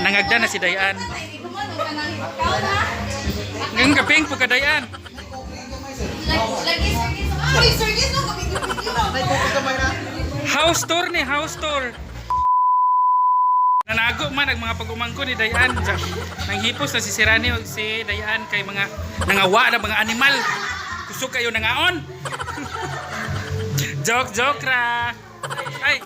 Nangagda na si Dayan. Ngayon kaping po ka, Dayan. House tour ni, house tour. Nanago man ang mga pag-umangko ni Dayan. Nanghipos na si Sirani o si Dayan kay mga nangawa na mga animal. Kusog kayo nangaon. Joke, joke ra. Ay.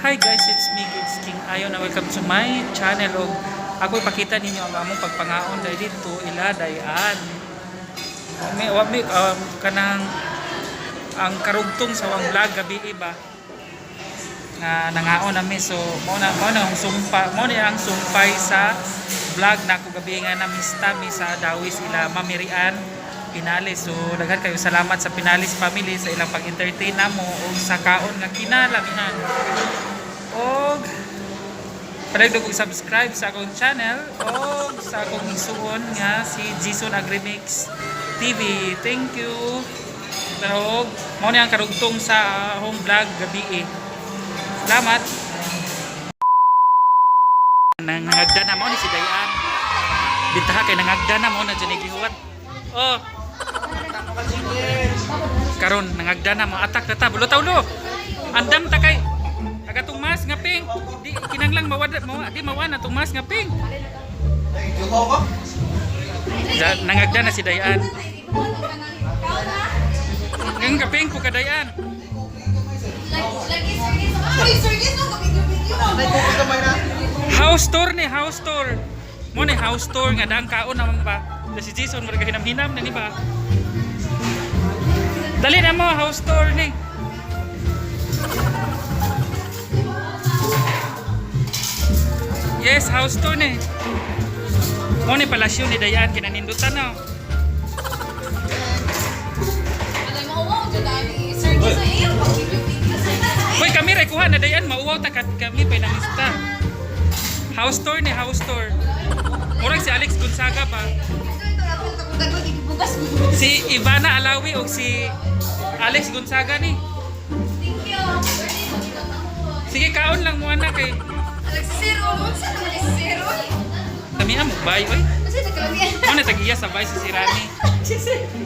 Hi guys, it's me, Gids King Ayon, and welcome to my channel. Og ako ipakita ninyo ang among pagpangaon dahil dito ila Dayan. May wa may kanang ang karugtong sa wang vlog gabi iba nga nangaon nami, so mao na ang sumpa, mao ni ang sumpay sa vlog na ako gabi nga namista mi sa Dawis ila Mamirian Pinales. So daghan kayo salamat sa Pinales family sa ilang pag-entertain namo og sa kaon nga kinalamihan. Og palagdag og subscribe sa akong channel og sa akong igsuon nga si Jason Agrimix TV. Thank you. Pero og mao ni ang karugtong sa home vlog gabi eh. Salamat. Nangagda na mo ni si Dayan. Bintaha kay nangagda na mo na dyan gihuwat. Oh. Karon nangagda na mo, atak na ta bulo tawlo. Andam ta kay aga tong mas nga ping. Di kinanglang mawad mo, di mawa na tong mas nga ping. Nangagda na si Dayan. Ngayon kaping po ka, Dayan. House tour ni, house tour. Mo ni house tour nga dang kaon naman ba. Da si Jason mura hinam-hinam na ni ba. Dali na mo, house tour ni. Yes, house tour ni. Mo ni palasyo ni Dayan, kinanindutan na. Hoy, kami ray kuha na Dayan, mauwaw ta kat kami pa nangista. House tour ni, house tour. Murag si Alex Gonzaga ba? Si Ivana Alawi o si Alex Gonzaga ni. Sige, kaon lang mo anak kay kami mo bay oy. Mo na tag-iya sa bay si Sirani.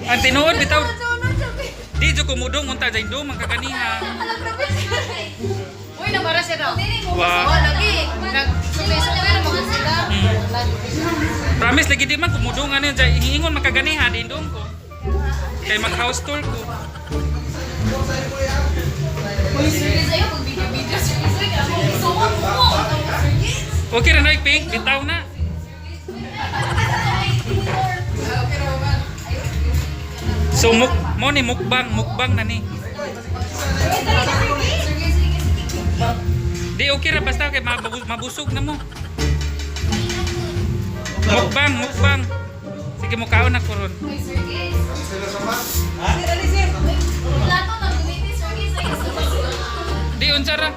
Ang tinuod bitaw di jud kumudong unta jay do man kaganiha. Uy, nabara siya daw. Wow. Oh, lagi. Nag-sumay-sumay na mga sila. Promise lagi di man kumudong ano jay hiingon man kaganiha di dong ko. Kay mag house tour ko. Uy, serious ayo pag video-video. Serious ay ako. Suwag mo. Serious. Okay ra na pink bitaw na. So muk mo ni mukbang, mukbang na ni. Di okay ra basta kay mabusog na mo. Mukbang, mukbang. Sige mo kaon na ko ron. Uy, Sir Gates. Plato na gumiti, Sir Gates. Ay, Di unsa ra?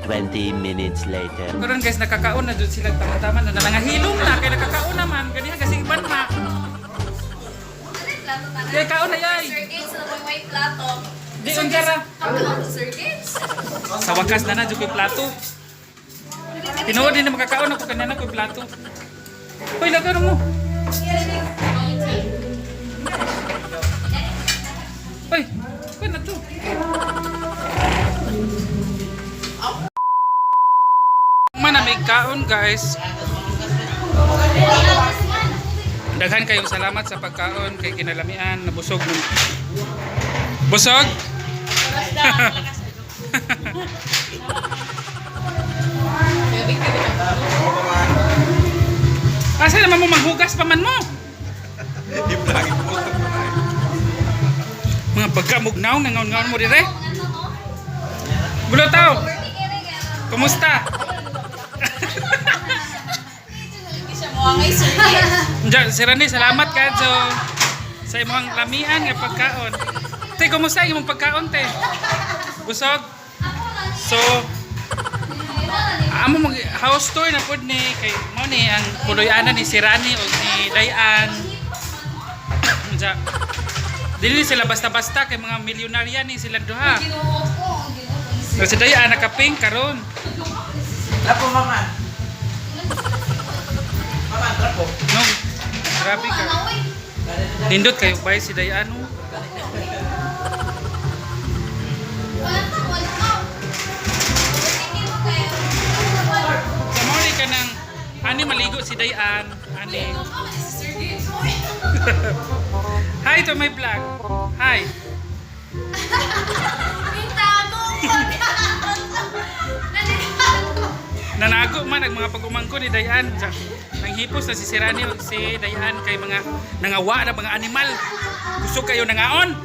20 minutes later. Karon guys, nakakaon na jud sila tama-tama na nangahilom na kay nakakaon naman ganiha kasi ban ma. Plato na. Kay kaon na yay. Sir Gates, na may white plato. Di unsa ra? Kaon, Sir Gates. Sa wakas na na jud ko'y plato. Tinuod din na makakaon ako kanina ko'y plato. Hoy, lagano mo. Hoy, kuan na to. Man na may kaon guys. Daghan kayong salamat sa pagkaon kay kinalamian, nabusog nun. Busog? Asa naman mo manghugas pa man mo? Mga pagkamugnaw, nangaon-ngaon mo dire. Bulo tao. Kumusta? Hindi siya muangay, Sir Gids. Diyan, si Rani, salamat ka so, sa imong lamian nga pagkaon. Te, kumusta imong pagkaon, te? Busog? So, amo mag house tour na pud ni kay mo ni ang puloy-anan ni si Rani o ni Dayan. Unsa? Dili ni sila basta-basta kay mga milyonarya ni sila duha. Ginoo ko, ginoo ko. Pero si Dayan nakaping karon. Trapo, mama. Mama, trapo. No. Grabe ka. Nindot kayo bay si Dayan. Oh. Sa mo ni ka ng ani maligo si Dayan, ani. Hi to my vlog. Hi. Nanago man ang mga pag-umangko ni Dayan. Sa, nanghipos na si Sirani ug si Dayan kay mga nangawa na mga animal. Gusto kayo nangaon?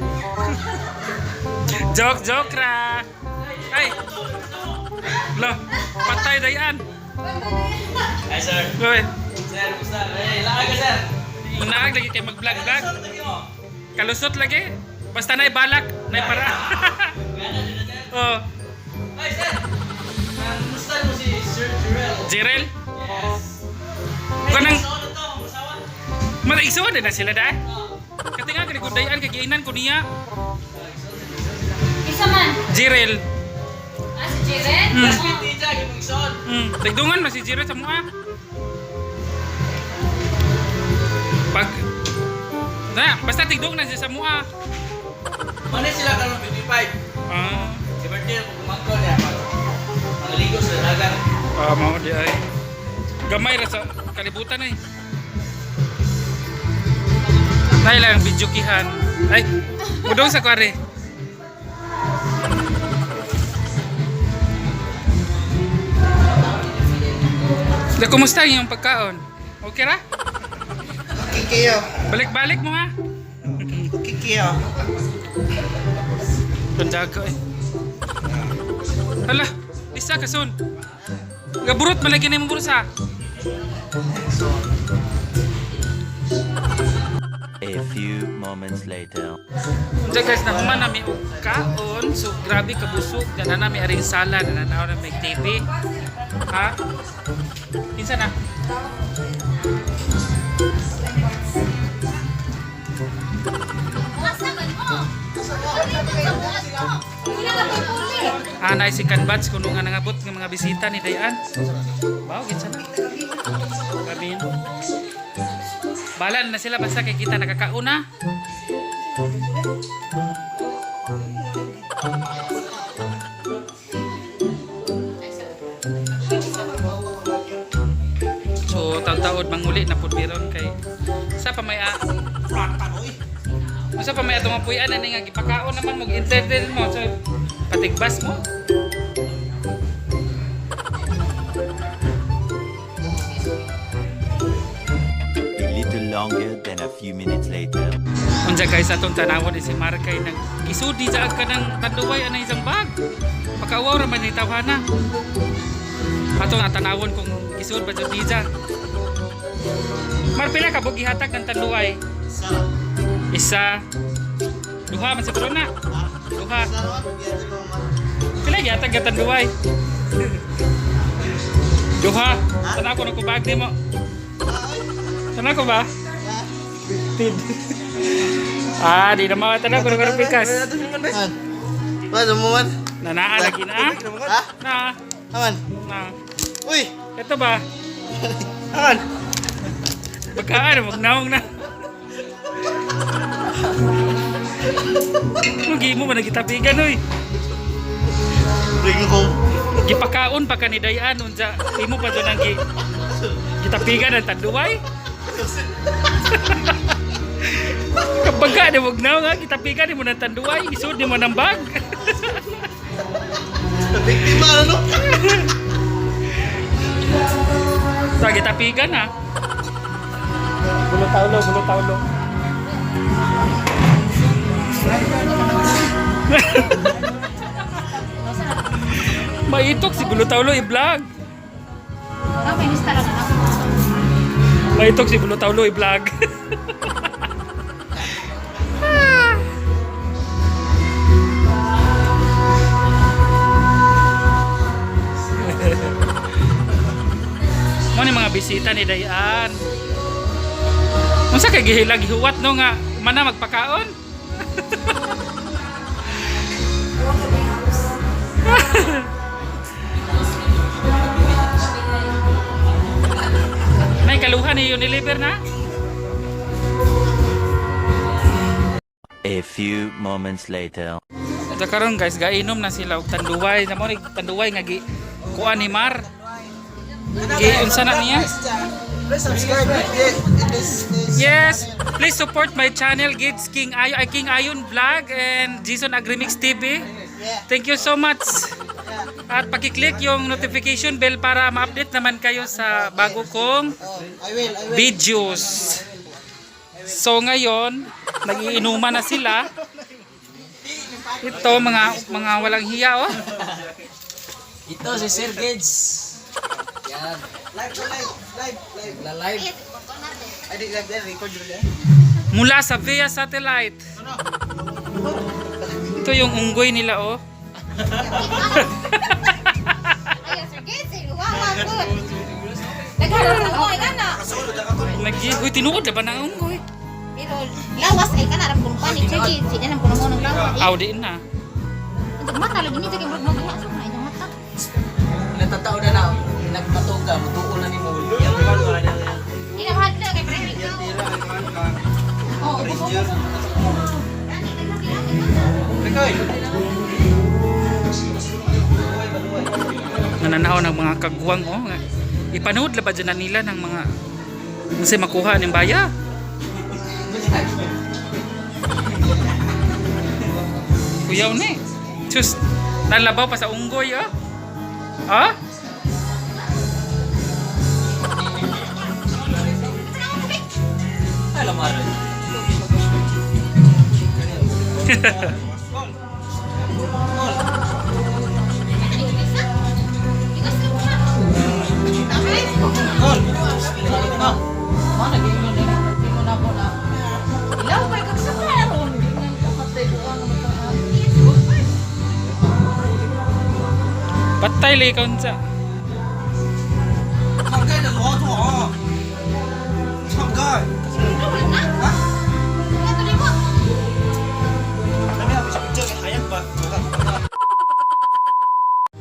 Joke, joke ra. Ay. Lo, patay Dayan. Hi, sir. Uy, Sir, kumusta? Hey, laag ka, sir. inaag lagi kay mag-vlog vlog. Sir, lagi mo. Kalusot lagi. Basta na balak, na para. Gana din na, sir. Oh, Hi, sir. Kumusta mo si Sir Jurel? Jirel, Yes. Kanang- Hey, na to, ang asawa. mataigsuon na sila da. Katinga kay ko Dayan kay giinan ko niya. Isa man. Jirel. Ah, si Jiren? Classmate ni Jack, yung igsoon. Tagdungan man si Jirel sa mua. Pag na, basta tigdung na siya sa mua. Mane sila karon 55. Ah, Si birthday pag umangko niya. Mangaligo sa dagat. ah mao di ay. Gamay ra sa kalibutan ay. Nay lang video kihan. Ay, mudong sa kware. Da, kumusta ang iyong pagkaon? Okay ra? Okay kayo. Balik-balik mo ha. Okay kayo. Tundago eh. Hala, isa ka son. Gaburot malagi na imong bursa. A few moments later. Unsa guys, nahuman nami og kaon. So grabe kabusog. Dana nami aring sala, nananaw na may TV. Ha? Kinsa na? Bukas naman mo. Sa bukas mo. Hindi na pupuli. Ah, na si Kanbats kuno nga nangabot ng mga bisita ni Dayan. Wow, kinsa na? Grabe yun. Balan na sila basta kay kita nakakauna. So, taon-taon manguli na pud meron kay sa pamaya. Unsa pa may atong mapuy-an ani nga gipakaon naman mo entertain mo so patigbas mo. A little longer than a few minutes later. Unsa guys atong tanawon ni si Markay nag isudi sa ka ng tanduay anay isang bag. Pakauwaw ra man ni tawhana. Atong tanawon kung isud ba jud niya. Mar pila ka bug gihatag ng tanduay? Isa. Duha man siguro na. Duha. Pila gihatag ka tanduay? Duha. Tanaw ko na ko bag nimo. Tanaw ko ba? Tid. Ah, di na mawatan ako ng pikas. Man. Man, mo man. Nanaa lagi na. Ha? Na, Aman. na. Uy. Ito ba? Aman. Pagkaan, magnaong na. Magi mo man nagitapigan oy. Bring ko. Gipakaon pa ka ni Dayan unsa imo pa jud ang gitapigan ang tanduay. Kapag di mo gnaw nga gitapigan nimo ng tanduay, isod nimo ng bag. Biktima ano? Sa gitapigan ha. Bulo taulo, bulo taulo. Maitok si Bulutaulo i-vlog. Ah, may lista lang ako. Maitok si Bulutaulo i-vlog. Mo ni mga bisita ni Dayan. Unsa kay gihilag hiwat no nga mana magpakaon? Nay kaluha ni Unilever na? A few moments later. Sa karon guys, gainom na sila og tanduay. Namo ni tanduay nga gi kuan ni Mar. Gi unsa na niya? Please subscribe. This Yes, please support my channel Gids King Ayo ay King Ayon Vlog and Jason Agrimix TV. Thank you so much. At paki-click yung notification bell para ma-update naman kayo sa bago kong Oh, I will, I will. videos. So ngayon, nagiinuman na sila. Ito mga walang hiya oh. Ito si Sir Gids. Yan. Live, live, live, live. La live. Ay, di live, live, record rin eh. Mula sa Via Satellite. Ito yung unggoy nila oh. Ay, Sir Gates, wawa ko. Nagharap na ko, ay kana. Nag Uy, tinuod na ba na ang unggoy? Pero lawas ay kana ram kung panik Sir Gates, sige nang puno ng lawas. Aw, di na. Ang mata lagi ni kay murag magaya sa mga inyong mata. Natatao na na. Nagpatuga. Mutuo na ni mo. Di na mahal kay pre ikaw. Oh, ubo ubo. Record. Nananaw ng mga kagwang oh. Ipanood la ba dyan na nila ng mga kasi makuha ng baya. Kuyaw ni. Sus, nalabaw pa sa unggoy oh. Ah? Alam mo rin. Call. Mana gingon na. Gingon na ko na. Ilaw pa kag sa karon. Patay lay kaunsa. 唱盖的老土。唱盖。 Na.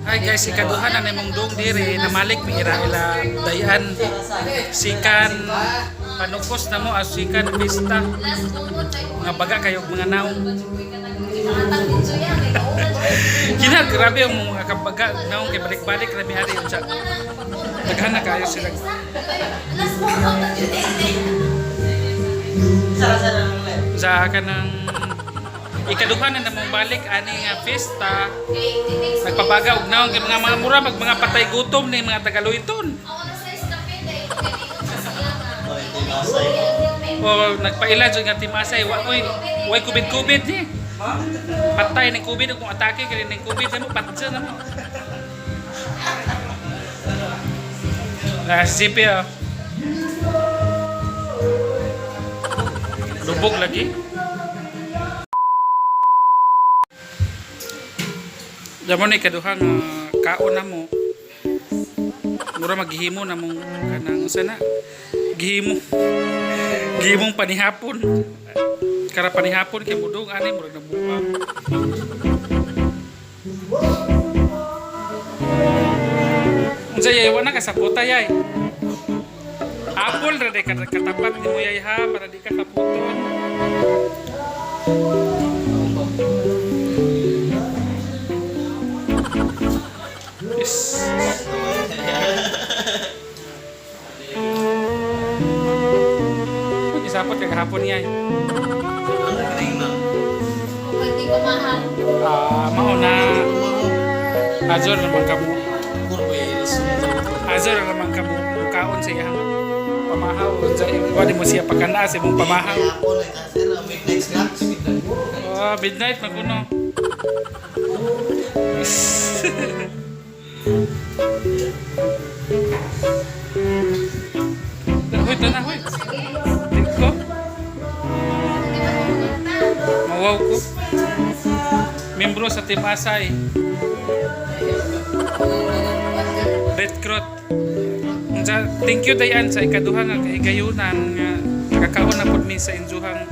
Hi guys, ikaduha na nimong dong diri namalik mi ira ila dayan sikan panukos na mo as sikan pista mga baga kayo mga naong. Kina grabe ang mga kabaga naong kay balik-balik rami ari unsa. Daghan na kayo sila. Sara-sara lang live. Sa kanang ikaduha na namong balik ani nga pista nagpabaga og naong kay mga mura mag mga patay gutom ni mga Tagaluiton. O nagpaila jud nga timasay wa oy way kubid-kubid ni. Patay ning kubid kung atake kay ning kubid mo patsa na mo. Ah, si CP ah. Lubog lagi. Damo ni kaduha nga kaon na mo. Mura maghihimo na mong kanang usa na. Gihimo. Gihimong panihapon. Kara panihapon kay mudong ani murag nabuang. Unsa yay wa na kasapota yay. Apple ra day katapat nimo yay ha para di ka kaputon. Yes. Isapot kay kahapon niya. Pwede ko mahal. Ah, mao na. Azor naman kamo. Azor naman kamo kaon sa iyang pamahaw. Sa wa di mo siya pakanaa sa imong pamahaw. Midnight snacks. Oh, midnight maguno. Yes. Hoy, tana, hoy. Sir Gates. Di ko. Di ba kumanta? Mawaw ko. Membro sa Team Asay. Red Cross. Unsa, thank you Dayan sa ikaduha nga kahigayunan nga nakakaon na pud mi sa injuhang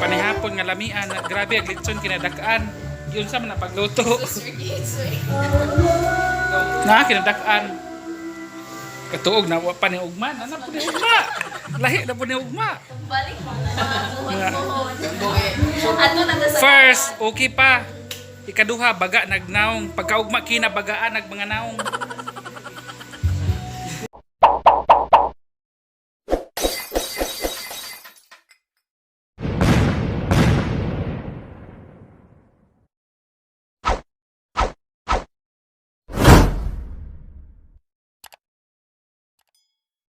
panihapon nga lamian. Grabe ang litson kinadak-an. Yun sa man na pagluto. Sir Gates, eh. Na kinadak-an. Katuog na wa pa ni ugma. Na na pud ni ugma. Lahi na pud ni ugma. Balik mo na buhon-buhon. Ato na ta sa First, okay pa. Ikaduha, baga nagnaong. Pagkaugma kina bagaan nag mga naong.